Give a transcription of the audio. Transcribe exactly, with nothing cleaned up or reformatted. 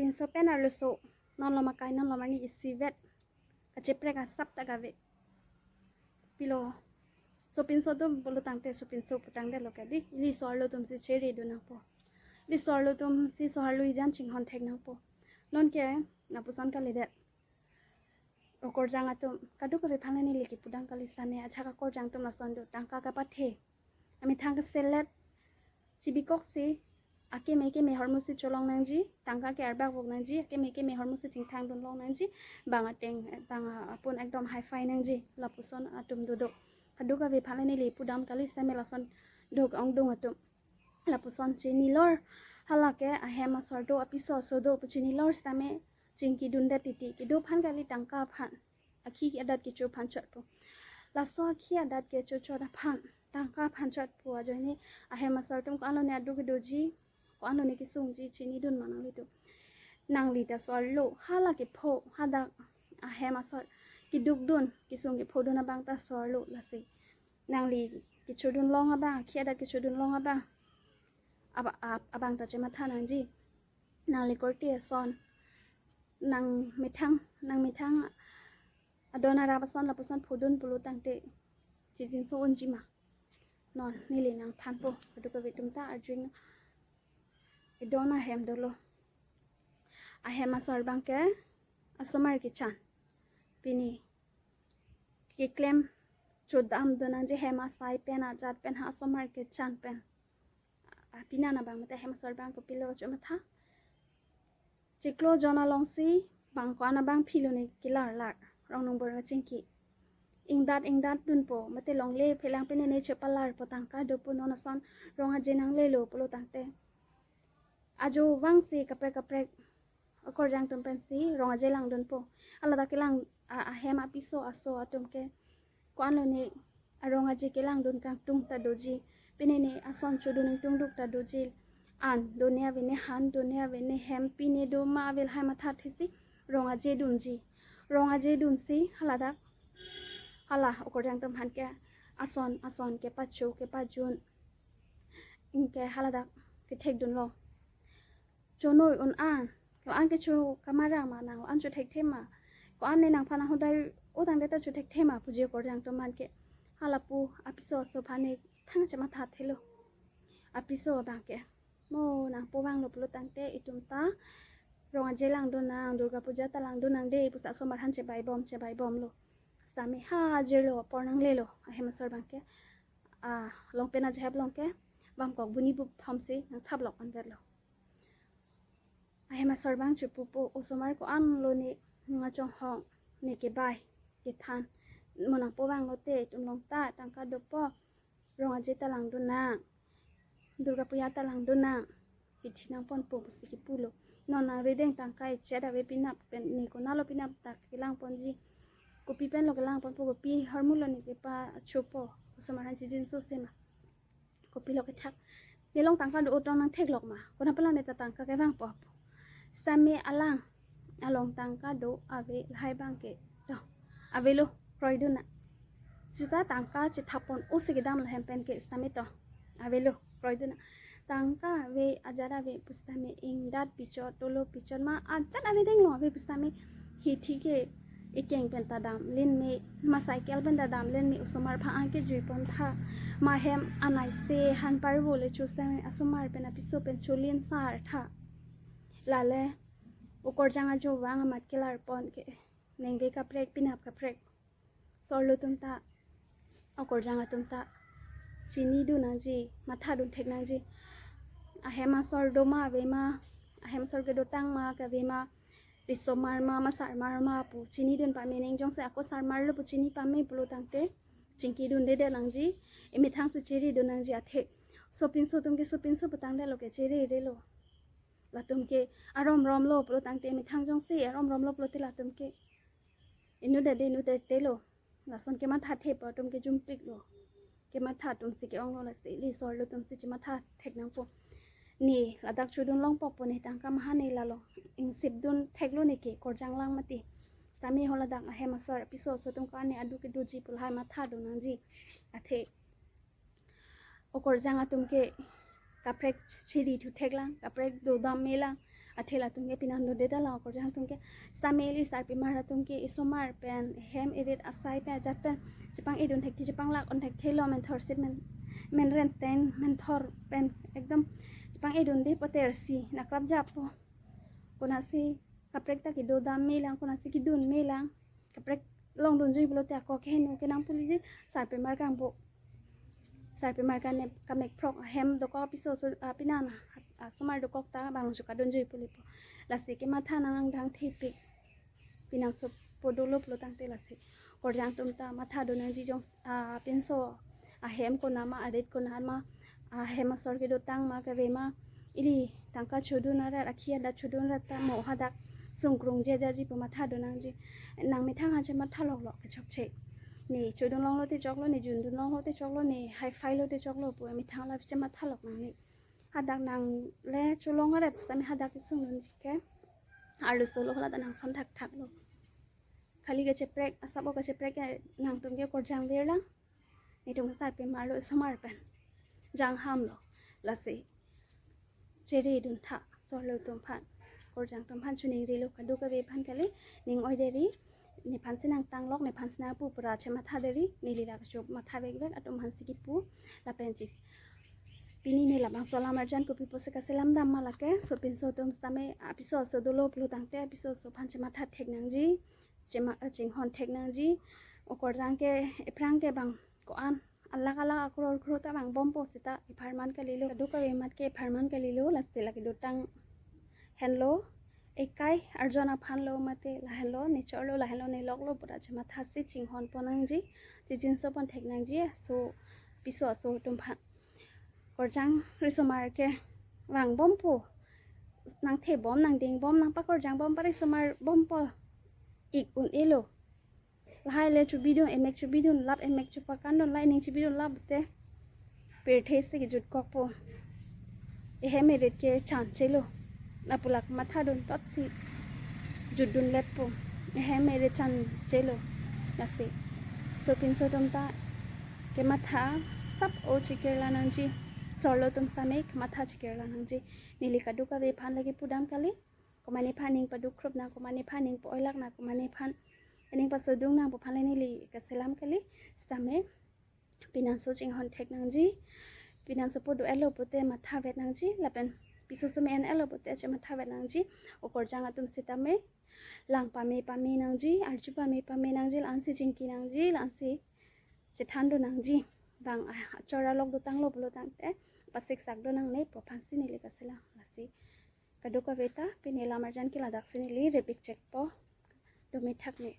Pinso pen arloso, non lom akai, non lom arni isivet, kacheprek asap ta kave. Pilo, sopinso atum pulo tangte sopinso putangdetlo kadi, ili so-arlo atum si chere dun nangpo. Ili so-arlo atum si so-arlo ijan chinghon thek nangpo. Non ke, lapuson kalidet. Okorjang atum, kadokave aphan neli kipudam kali sane, ajahak akorjang atum lason do, tangka kapathe. Amethang keselet, chibikoksi, akeme keme ahormu si cholong nangji, tangka ke arbak vok nangji, akeme keme ahormu si chingthang dun long nangji, bang ateng, bang apun ekdom hi-fi nangji, lapuson atum dodo. Kadokave aphan neli pudam kali same lason do ke-ongdung atum. Lapuson chinilor, hala ke ahem asor do, apiso aso do pu chinilor sitame chingki dundet titi, kedo aphan kali, tangka aphan, akhi adat kecho aphan chotpo. Laso akhi adat kecho chot aphan, tangka aphan chotpo ajoine ahem asor atum ko-anlo ne adu kedoji, ko-anlo ne kesungji chini dun ma nanglitum. Nangli ta so-arlo, hala kepho, hadak ahem asor keduk dun, kesung kepho dun abang ta so-arlo lasi. Nangli kecho dun long abang, akhi adat kecho dun long abang, aba-, ab-, abang ta chematha nangji. Nangli korte ason, nang methang, nang methang adon arap ason lapuson phodun pulo tangte, chijinso unji ma. Non, neli nangthanpo, kadokave atum ta arjing, edon ahem dolo. Ahem asor abang ke, asomar kechan. Pini, keklem chodam dun nangji, hem asai pen, ajat pen, ha asomar kechan pen. Apinan abang mate ahem asor abang kopilo chomatha. Chiklo jon alongsi bang ko-an abang philo ne kelar lar, rong nungbur kachingki. Ingdat ingdat dunpo, mate longle phelang pine ne chepalarpo, tangka dopo, non ason rong aje nanglelo pulo tangte, ajo vangsi kaprek kaprek okorjang atum pensi rong aje langdunpo. Hala ta kelang a-, ahem apiso aso atum ke ko-anlo ne arong aje kelang dun kangtung ta doji. Pine ne ason chodun ingtungduk ta doji. An done ave ne han, done ave ne hem, pine do ma ave lahai matha thesi rong aje dunji. Rong aje dunsi haladak, hala okorjang atum aphan ke ason ason kepacho kepajun, anke haladak kethek dunlo. Chonoi un-an, ko-an kecho kamara ma, nang an chothekthe ma, ko-an ne nangphan nanghodai-o tangte ta chothekthe ma puji okorjang atum aphan ke. Halapu apiso aso aphan ne thang chematha thelo. Apiso abang ke, mo nangpo vanglo pulo tangte itum ta rong aje langdun nang, Durga Puja ta langdun nang de pusi asomar aphan chebai bom, chebai bomlo. Sitame ha ajirlo, apor nanglelo, ahem asor abang ke. A, long pen ajahap along ke bangkok buni bup thomsi nangthap lok anvetlo. Ahem asor abang chopupo, osomar ko-anlo ne nangchonghong, ne kebai kethan, mo nangpo vanglote itum along ta tangka dopo, rong aje ta langdun nang, Durga Puja ta langdun nang, hithi nangponpo pusi kipulo. Non nang rideng tangka echet ave pinap pen, ne konatlo pinap ta kelangponji. Kopi penlo kelangponpo, kopi ahormulo ne kepachopo, osomar aphan chijinso se ma. Kopilo kethak. Nelong tangka do-o tong nangtheklok ma, konat penlo ne ta tangka kevangpo pu. Sitame alang along tangka do ave lahai abang ke, to, avelo, kroidun nang. Sita tangka chethapon-o si kedam lahem pen ke sitame, to, avelo, kroidun nang. Tangka ave, ajat ave pusitame, ingdat pichot, tolo pichot ma ajat ave denglo, ave pusitame hithi ke ekeng pen ta damlin me, ma cycle pen ta damlin me, osomar aphan an kejui pon tha, ma hem anai se han parvo le chositame asomar pen apiso pen cholin sar tha. Lale okorjang ajo vang amat kelar pon ke, ningve kaprek, pinap kaprek. So-arlo atum ta, okorjang atum ta chini dun nangji, matha dun thek nangji. Ahem asor do ma ave ma, ahem asor kedotang ma kave ma, risomar ma, ma sarmar ma pu chini dun pame, ning jongsi ako sarmarlo pu chini pame pulo tangte chingki dundedet nangji, emethang si chere dun nangji athe. Sopinso atum ke sopinso putangdetlo ke, chere detlo. Latum ke arom romlo pulo tangte, emethang jongsi arom romlo pulote latum ke inutdet de inutdettelo. Lason kematha thep atum ke jumpiklo. Kematha atum si ke-onglo, lasi ili so-arlo atum si chematha thek nangpo. Ne ladak chodun longpo pu ne, tangka maha ne, lalo ingsip dun theklo ne ke, korjang lang mati. Sitame ho ladak ahem asor apiso aso atum ko-an ne adu kedoji pu lahai matha dun nangji. Athe okorjang atum ke kaprek chiri thu thek lang, kaprek dodam me lang, Athe latum ke pinan dode ta lang, okorjang atum ke. Sitame ili sarpimar atum ke isomar pen, hem irit asai pen, ajat pen chepang-edun thekthe, chepang-lak-un thekthelo, menthor sip men, menrenten, menthor pen ekdom chepang-edunde poter si nakrap japo. Konatsi kaprek ta kedo dam me lang, konatsi kedun me lang. Kaprek longdunjui pulote ako keheno ke nang puliji, sarpimar kangbo. Sarpimar kane kamek phrok ahem dokok apiso so, ah, pinan, ah, somar dokok ta bang chuka dunjui pulipo. Lasi kematha nang angdang thepik. Pinangso po dolo pulo tangte lasi. Okorjang atum ta mathadun nangji jong, ah, pinso ahem konat ma, arit konat ma, ahem asor kedotang ma, kave ma, ili tangka chodun arat, akhi adak chodun arat ta mo hadak sungkrung jejaji pu mathadun nangji. Nang methang ha chematha loklok ke chokche. Ne chodun longlo te choklo, ne jundun longlo te choklo, ne hi-fi lo te choklo pu methang la chematha lok nangne. Hadak nang le cholong arat sitame hadak kesungdunji ke arloso lo, hala ta nang son thakthak lo. Khali kacheprek, asap o kacheprek ke nangtum ke okorjang ver lang. Netum sarpimar lo, isomar pen jangham lo. Lasi chere dun tha, sorlo atum aphan, okorjang atum aphan choningrilo, kadokave aphan kali, ning oideri, nephansi nangtanglok, nephansi nangpu pura chemathaderi, neli la kachomatha vekvek atum aphansi kipu, lapen chik. Pini ne labangso alam arjan kopi pusi kaselam dam ma lake, sopinso atum sitame apiso aso dolo pulo tangte apiso aso aphan chematha thek nangji, chema, chinghon thek nangji, okorjang ke, ephrang ke bang ko-an, alak alak akror kror ta vangbompo seta epharman kalilo, kadokave amat ke epharman kalilo, lasi lake dotang henlo, ekai arjon aphan lo mate lahenlo, ne chorlo, lahenlo, ne loklo pura chemathasi chinghon pon nangji, chichinso pon thek nangji, aso apiso aso atum aphan. Okorjang risomar ke vangbompo, nangthebom, nangdengbom, nangpakorjangbom, parisomarbompo ik un-elo. Lahai le chobidun, emek chobidun lap, emek chopakandun, lahai ning chobidun lap te pirthe si kejutkokpo. Ehem erit ke chan chelo. Lapu lake mathadun totsi jutdunletpo. Ehem erit chan chelo. Lasi sopinso atum ta kematha sap o chekirla nangji. Sorlo atum sitame kematha chekirla nangji. Neli kadokave aphan lake pudam kali. Komatne aphan ning paduk krup nang, komatne aphan ning pa-oilak nang, komatne aphan ning pasodung nang pu aphan le neli kaselam kali. Sitame pinangso chinghon thek nangji, pinangso po do-etlo pute mathavet nangji, lapen piso seme en-etlo pute chemathavet nangji. Okorjang atum sitame lang pame pame nangji, arju pame pame nangji, la-ansi chingki nangji, la-ansi chethandun nangji. Bang, ah, achor alok dotanglo pulo tangte pasiksak do nangne pu aphansi neli kaselam. Lasi kadokave ta pini alam arjan ke ladaksi neli rip-ik chekpo. Dome thakme.